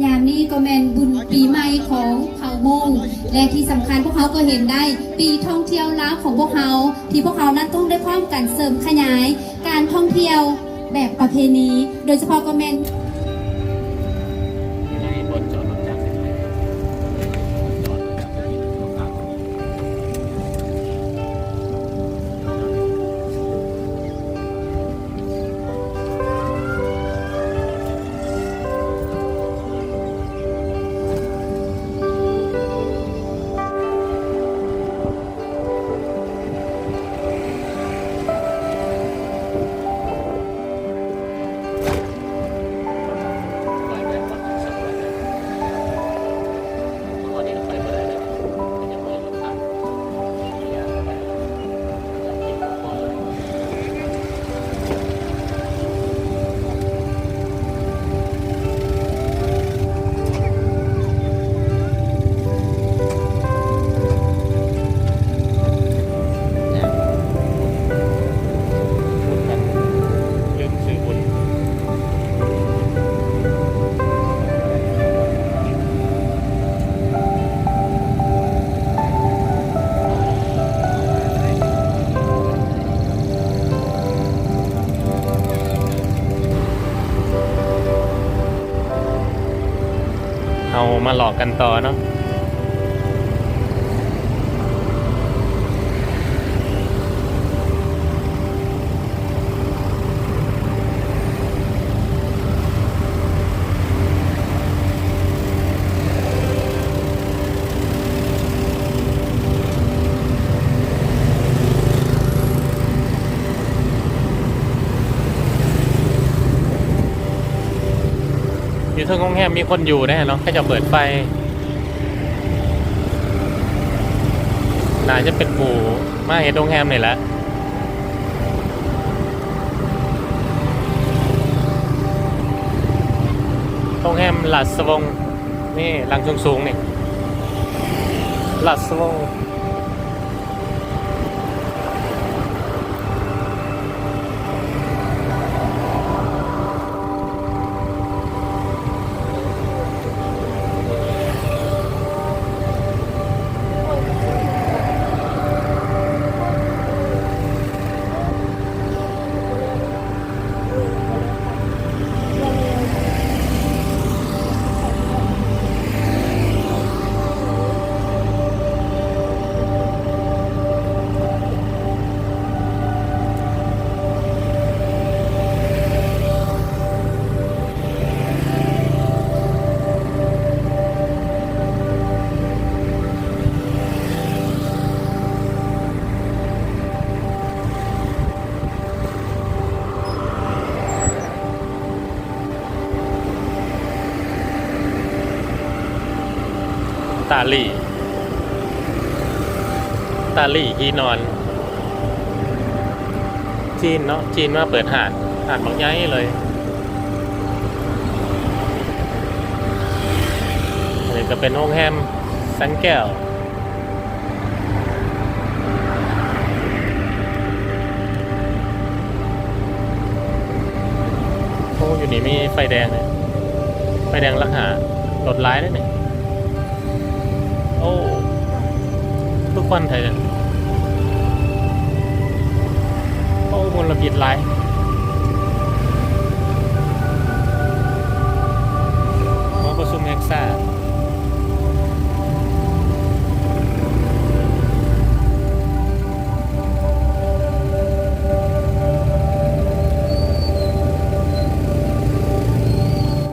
ຍາມນີ້ກໍແມ່ນບຸນປີໃໝ່ຂອງເຜົ່າມົ້ງ ແລະ ທີ່ສຳຄັນພວກເຮົາກໍເຫັນໄດ້ປີທ່ອງທ່ຽວລາວຂອງພວກເຮົາ ທີ່ພວກເຮົານັ້ນຕ້ອງໄດ້ພ້ອມກັນເສີມຂະຫຍາຍການທ່ອງທ່ຽວແບບປະເພນີ ໂດຍສະເພາະກໍແມ່ນ ເຮົາມາເລາະກັນຕໍ່ເນາະ. ຢູ່ເທິງໂຮງແຮມມີຄົນຢູ່ເດ້ເນາະ ເຂົາເຈົ້າເປີດໄຟ ໜ້າຈະເປັນຜູ້ມາເຮັດໂຮງແຮມນີ້ແຫຼະ. ໂຮງແຮມລາຊະວົງ ນີ້ ຫຼັງສູງໆ ນີ້ ລາຊະວົງ. ຕາລີ້ ຕາລີ້ຮີນອນ ຈີນເນາະ ຈີນມາເປີດຮ້ານ ຮ້ານບັກໃຫຍ່ເລີຍ. ອັນນີ້ກໍເປັນໂຮງແຮມແສງແກ້ວ. ໂອ້ ຢູ່ນີ້ມີໄຟແດງເດ້ ໄຟແດງຫຼັກຫ້າ ລົດຫຼາຍເດ້ນີ້. ໂອ້ ຄືຄວັນແທ້. ໂອ້ ມົນລະພິດຫຼາຍ.